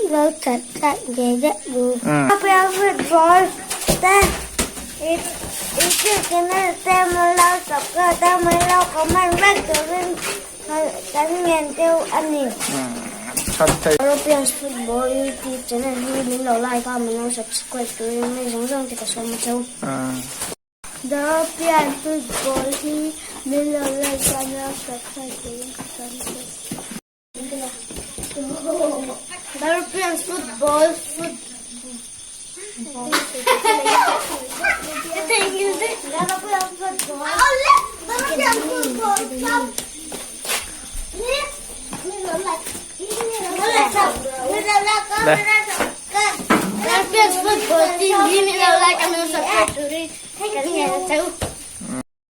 Lo subscribe ve vek u. European football te YouTube channel te min lo subscribe a min lo comment vek turin kan ngen deuh a ni. European football YouTube channel hi min lo like a min lo subscribe turin mi zawng zawng te ka sawm a cheu. European football hi min lo like a min lo subscribe turin ka sawm a cheu. European football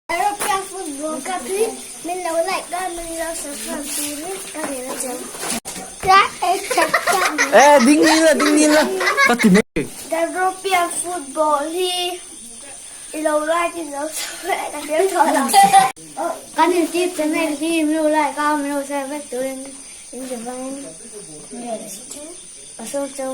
European football cup hi min lo like a min lo subscribe turin ka ngen a cheu. Eh ding ni la ding ni la ka ti mai. European football hi i lo like in lo subscribe ka tel tawh lo. Kan YouTube channel hi min lo like a min lo share vek turin in ti vangin ka sawi cheu.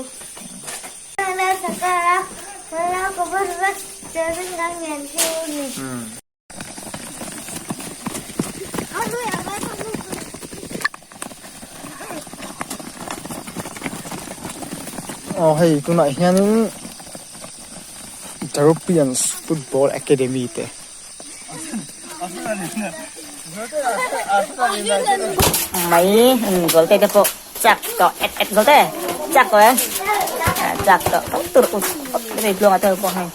Aw hei tunah hianin Europeans football academy te Mai goal te te pawh. Chak tawh et et zawt e chak tawh e chak tawh tawh tur ut ut mai tluang a tel pawh hei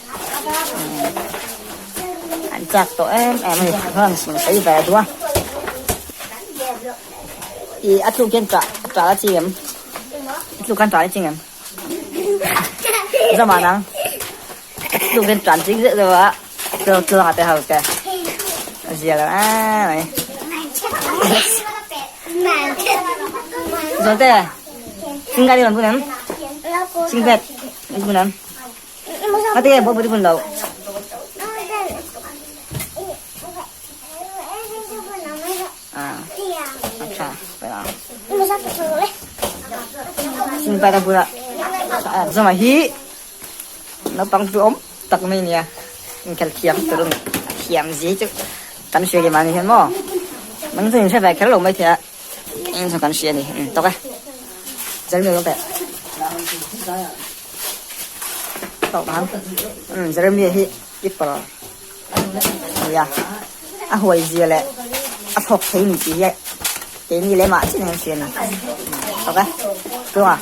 an chak tawh em em a ni heng sawi ve duh a ih a tluk hian tah tah a chi em a tluk khan tah a ching em zama nang a tluk hian tan ching zeuh zeuh a tluang a te ho te a zia lo em mai. Zawlte, sing gai rawn bun em? Sing bet i bun em? Ngati nge bawlpui i bun loh? Ah, a tha, pawh ang. Sing bet a bun a, zawmah hi naupang chu awm tak mai nia, inkhelh thiam tur a ni, a thiam zia hi chu kan hria leh mahni hian maw nang chu in hre ve kher lo maithei a eng chu kan hria a ni umm tawk e Jeremy lo teh tawk ang umm Jeremy hi keeper nia a huai zia leh a thawk thei ni tih hi keini lemah chiah hian hria a ni tawk e Tluanga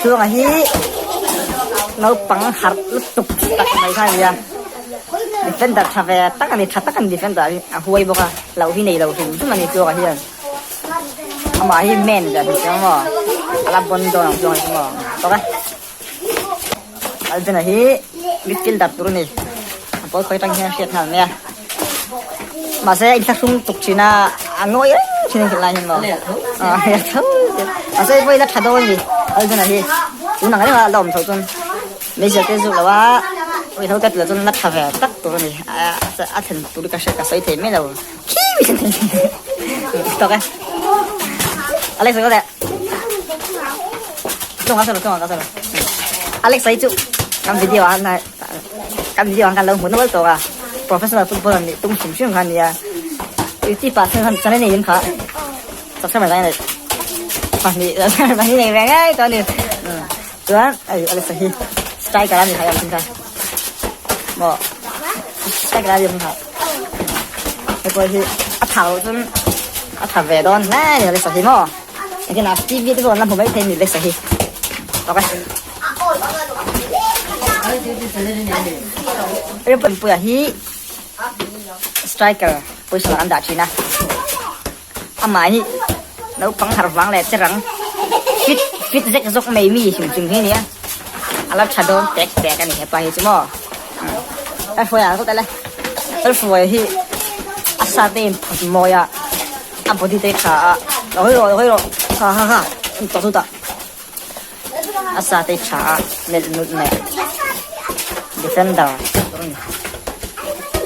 Tluanga hi naupang harh lutuk tak mai kha a ni a defender tha ve tak a ni tha tak a ni defender hi a huai bawk a hlauh hi nei lo hrim hrim a ni Tluanga hian amah hi man ve a ni chiang maw a la bawn dawn ang Tluanga hi chu maw tawk e Alvin-a hi midfielder tur a ni a ball khawi atang hian a hriat nghal mai a mahse a inthlahrung tuk thin a a ngawi reng thin a ni lai hian maw a tho mahse vawi la tha dawn a ni Alvin-a hi tun ang reng a la awm tho chuan meizial te zuk lo a ruihhlo te tilo chuan la tha ve tak tur a ni a thlen tur hi ka hria ka sawi thei mai lo khiu tawk e Alex a kal leh. Alex ai chu kan video ah na kan video ah kan lo hmu nual tawh a professional footballer nih tum hrim hrim kha ania youtube ah chuan channel nei in kha subscriber nei pahnih pahnih nei ve ngei tawh ani chuan hei Alex a hi striker a ni kha kha maw striker a ni kha hei pawh hi a tha loh chuan a tha ve dawn hle a ni Alex a hi maw. Engtin a TV te pawh an la hmu mai thei mi Alexa hi ok Puia hi striker pawisa an dah thin a amah hi naupang har vang leh che rang fit fit zek zawk mai mi hrim hrim hi a ni a a la tha dawn tek tek a ni hepa hi chu maw a hruai ah kawt a le hruai hi a sa te in phut mawi a. A body te tha a lo hawi rawh lo hawi rawh ha ha ha an tawh chutah a sa te tha a melh nulh nen defender tur a ni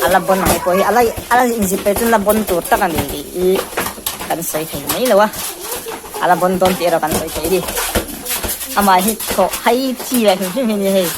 a la bon ang hi pawh hi a la a la inzip pe chuan la bon tur tak a ni tih hi kan sawi thei mai lo a. A la bawn dawn tih erawh kan sawi thei a ni. Amah hi thawh hai chi leh hrim hrim hi a ni hei.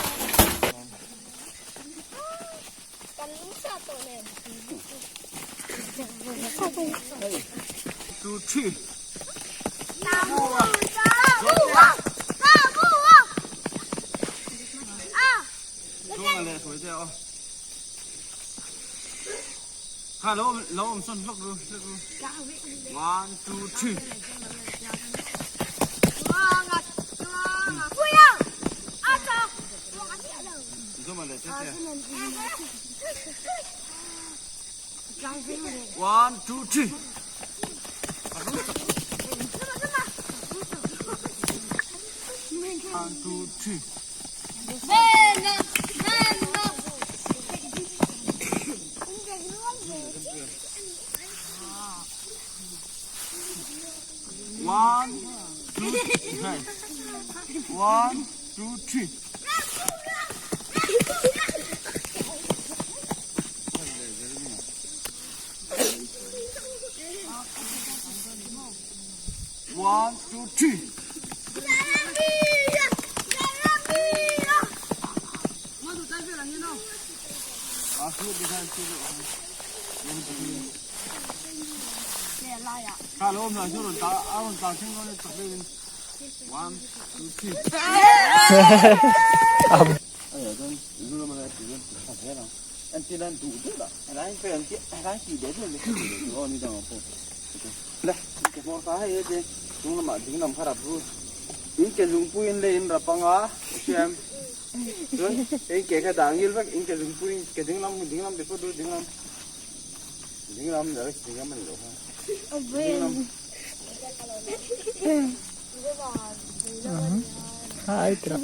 Hai tira.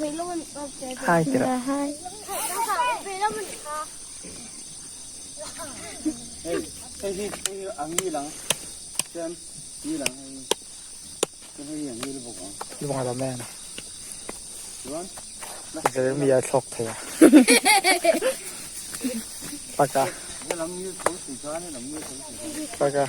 Hai tira. Lung a lam em. Jeremia thlawk thei a. Paka. Paka.